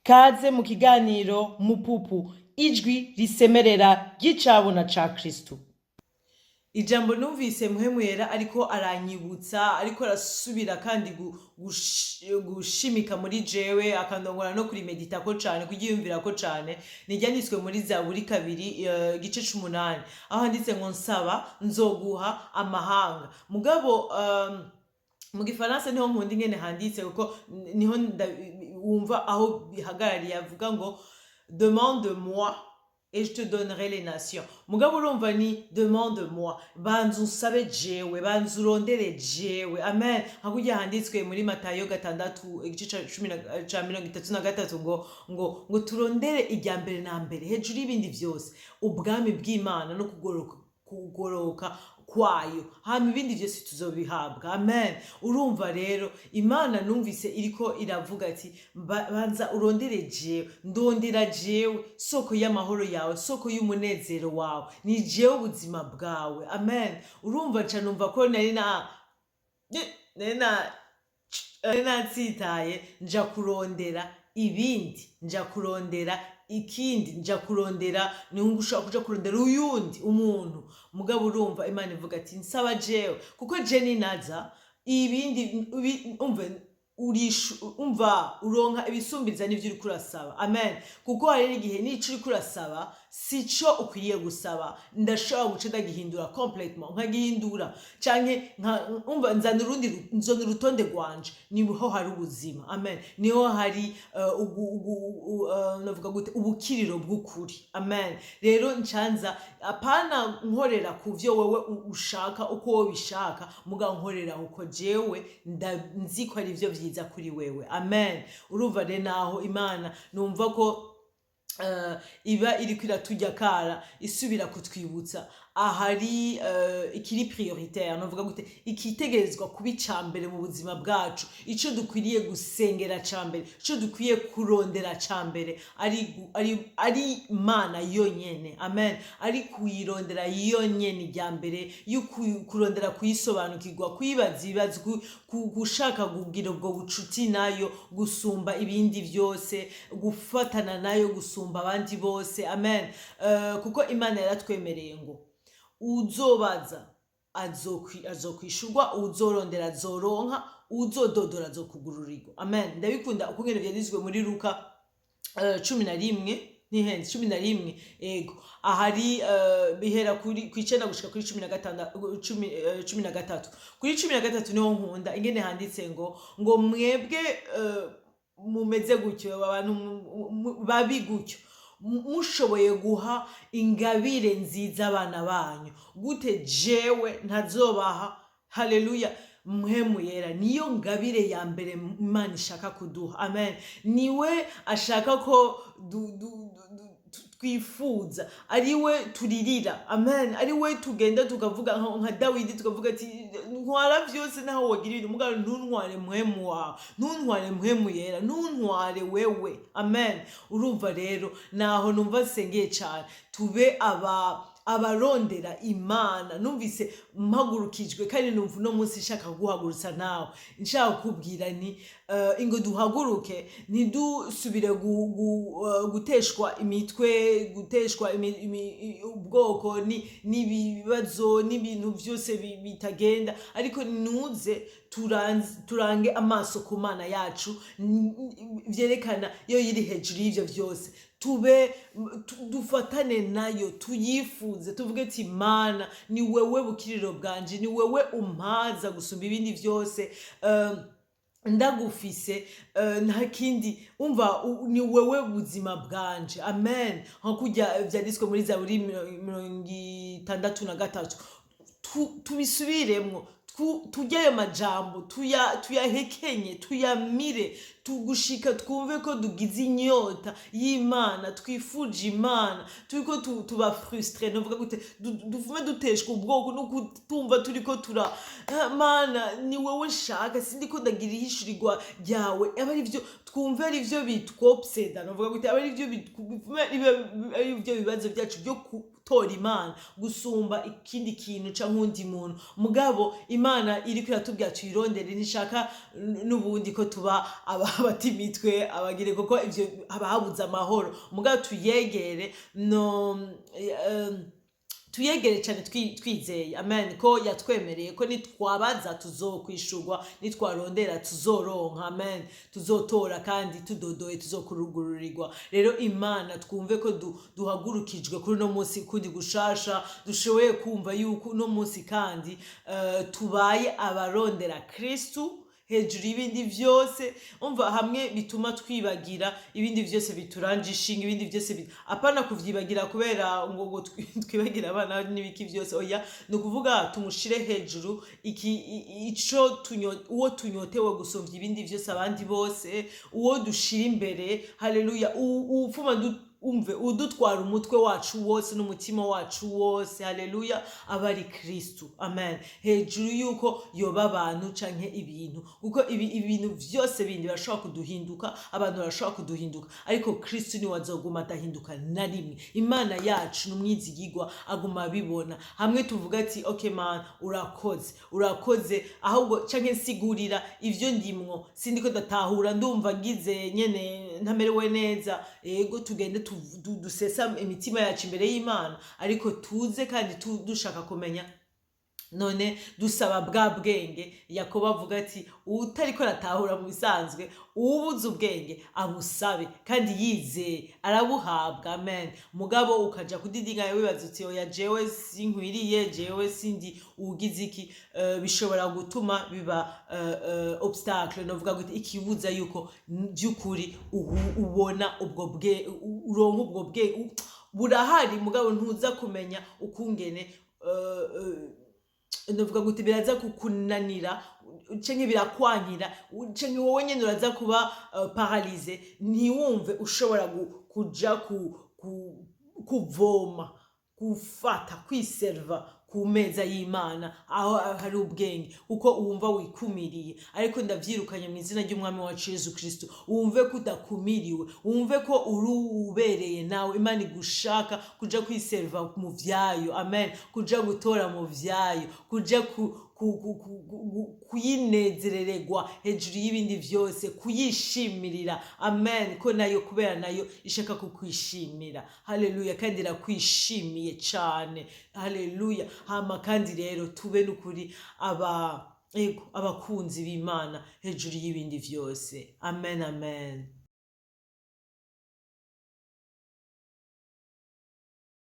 Kaze mu kiganiro Mupupu, ijwi risemerera ry'icabona ca Kristu. Ijambo numvise Mpwemu Yera ariko aranyibutsa, ariko arasubira kandi gushimika muri jewe, akandongora no kurimeditako cane, kuryiyumvirako cane, ni iryanditswe muri Zaburi 2, igice c'8, aho handitse ngo: "Nsaba, nzoguha amahanga." Mugabo mu Gifaransa niho nkunda ingene handitse, kuko niho wumva aho bihagarariye. Avuga ngo: "Demande moi et je te donnerai les nations." Mugabo urumva ni "demande moi", banza unsabe jewe, banza urondere jewe. Amen. Hakurya handitswe muri Matayo 6, igice ca cumi ca 33, ngo turondere irya mbere na mbere, hejuru y'ibindi vyose, ubwami bw'Imana no kugororoka kwayo, hama ibindi vyose tuzobihabwa. Amen. Urumva rero, Imana numvise iriko iravuga ati: "Banza urondere jewe, ndondera jewe, soko y'amahoro yawe, soko y'umunezero wawe, ni jewe ubuzima bwawe." Amen. Urumva, nca numva ko nari natsitaye, nja kurondera ibindi, nja kurondera ikindi, nja kurondera, niho ushobora kuja kurondera uyundi umuntu. Mugabo urumva, Imana ivuga ati: "Nsaba jewe, kuko je ninaza ibindi umve umva uronka ibisumbiriza n'ivyo uriko urasaba." Amen. Kuko hari n'igihe n'ico uriko urasaba sico ukwiriye gusaba. Ndashobora guca ndagihindura complètement, nkagihindura, canke umva nzana urundi nzona urutonde rwanje. Niho hari ubuzima. Amen. Niho hari navuga gute, ubukiriro bw'ukuri. Amen. Rero ncanza apana nkorera ku vyo wewe ushaka, uko wowe ubishaka, mugabo nkorera uko jewe nzi ko ari vyo vyiza kuri wewe. Amen. Urumva rero, naho Imana numva ko iba iriko iraturya kara, isubira kutwibutsa ahari ikiri prioritaire, novuga gute, ikitegerezwa kuba ica mbere mu buzima bwacu, ico dukwiriye gusengera ca mbere, ico dukwiye kurondera ca mbere, ari Imana yonyene. Amen. Ari kuyirondera yonyene irya mbere, yo kurondera kuyisobanukirwa, kuyibaza ibibazo, gushaka kugira ubwo bucuti nayo gusumba ibindi vyose, gufatana nayo gusumba abandi bose. Amen. Kuko Imana yaratwemereye ngo uzobaza azokwishurwa, uzorondera azoronka, uzododora azokugururirwa. Amen. Ndabikunda ukungene vyanditswe muri Luka 11, ntihenze, 11, ego, ahari bihera kuri kw'icenda gushika kuri 16, 13. Kuri 13 niho nkunda ingene handitse ngo: "Mwebwe mumeze gutyo, abantu babi gutyo, mushoboye guha ingabire nziza abana banyu, gute jewe ntazobaha?" Haleluya. Mpwemu Yera niyo ngabire ya mbere Imana ishaka kuduha. Amen. Niwe ashaka ko twifuza, ariwe turirira. Amen. Ariwe tugenda tukavuga nka Dawidi, tukavuga ati: "Ntwara vyose, naho wogira ibintu, mugabo ntuntware Mpwemu wawe, ntuntware Mpwemu Yera, ntuntware wewe." Amen. Urumva rero, naho numva nsengeye cane tube abarondera Imana. Numvise mpagurukijwe, kandi numva uno munsi nshaka kuguhagurutsa nawe, nshaka kukubwira ni ingo duhaguruke, ntidusubire guteshwa imitwe, guteshwa ubwoko n'ibibazo n'ibintu byose bitagenda, ariko nuze turange amaso ku Mana yacu, vyerekana yo iri hejuru y'ivyo vyose. Tube dufatane nayo, tuyifuze, tuvuge ati: "Mana, ni wewe bukiriro bwanje, ni wewe umpaza gusumba ibindi vyose. Ndagufise, nta kindi. Umva, ni wewe buzima bwanje." Amen. Nka kurya vyanditswe muri Zaburi 63, tubisubiremwo, turye ayo majambo, tuyahekenye, tuyamire, tugushika twumve ko dugize inyota y'Imana, twifuje Imana, turiko tuba frustré, novuga gute, dufume duteshwa ubwoko no kutumva turiko tura "Ah, Mana, ni wowe nshaka, sindiko ndagira ihishurirwa ryawe." Aba ari vyo twumve, ari vyo bitwobseda, novuga gute, aba ari vyo bifume ari vyo bibazo byacu byo. Gutora Imana gusumba ikindi kintu canke uwundi muntu. Mugabo Imana iriko iratubwira tuyirondere, ntishaka n'ubundi ko tuba abatimitwe abagire, kuko ivyo haba habuze amahoro. Mugabo tuyegere, no tuyegere cyane twizeye, amen, ko yatwemereye ko nitwabaza tuzokwishurwa, nitwarondera tuzoronka, amen, tuzotora kandi tudodoye tuzokurugururirwa. Rero Imana twumve ko duhagurukijwe kuri uno munsi kundi gushasha, dushoboye kumva yuko uno munsi kandi tubaye abarondera Kristu hejuru y'ibindi vyose. Umva, hamwe bituma twibagira ibindi vyose bituranje ishinga, ibindi vyose apana kuvyibagira kubera ngo twibagira abana n'ibiki vyose, oya. Ni ukuvuga tumushire hejuru iki ico uwo tunyotewe gusumvya ibindi vyose, abandi bose, uwo dushira imbere, haleluya, upfuma umve udutwara umutwe wacu wose n'umutima wacu wose, haleluya, aba ari Kristu, amen, hejuru y'uko yoba abantu canke ibintu, kuko ibintu vyose bindi birashobora kuduhinduka, abantu barashobora kuduhinduka, ariko Kristu niwe azoguma adahinduka na rimwe. Imana yacu ni umwizigirwa, aguma abibona. Hamwe tuvuga ati: "Okay man, urakoze, urakoze," ahubwo canke nsigurira ivyo ndimwo, sindiko ndatahura, ndumva ngize nyene ntamerewe neza. Ego, tugende dusesa imitima yacu imbere y'Imana, ariko tuze kandi dushaka kumenya. None dusaba bwa bwenge Yakobo avuga ati: "Utariko aratahura mu bisanzwe, uwubuze ubwenge abusabe kandi yizeye, arabuhabwa." Amen. Mugabo ukaja kudidinganya, wibaza uti: "Oya, jewe sinkwiriye, jewe sindi uwugize iki," bishobora gutuma biba obstacle, novuga gute, ikibuza yuko by'ukuri ubona ubwo bwe uronka ubwo bwe burahari. Mugabo ntuza kumenya ukungene, novuga gute, biraza kukunanira canke birakwankira, canke wowe nyene uraza kuba paralysé, ntiwumve ushobora kuja kuvoma, gufata, kwiserva ku meza y'Imana aho hari ubwenge, kuko wumva wikumiriye. Ariko ndavyirukanye mu izina ry'Umwami wacu Yesu Kristo. Wumve ko udakumiriwe, wumve ko uri ubereye nawe Imana igushaka kuja kwiserva mu vyayo, amen, kuja gutora mu vyayo, kuja kuyinezerererwa hejuru y'ibindi vyose, kuyishimirira, amen, ko nayo, kubera nayo ishaka kukwishimira, haleluya, kandi irakwishimiye cane, haleluya. Hama kandi rero tube n'ukuri aba, ego, abakunzi b'Imana hejuru y'ibindi vyose. Amen, amen.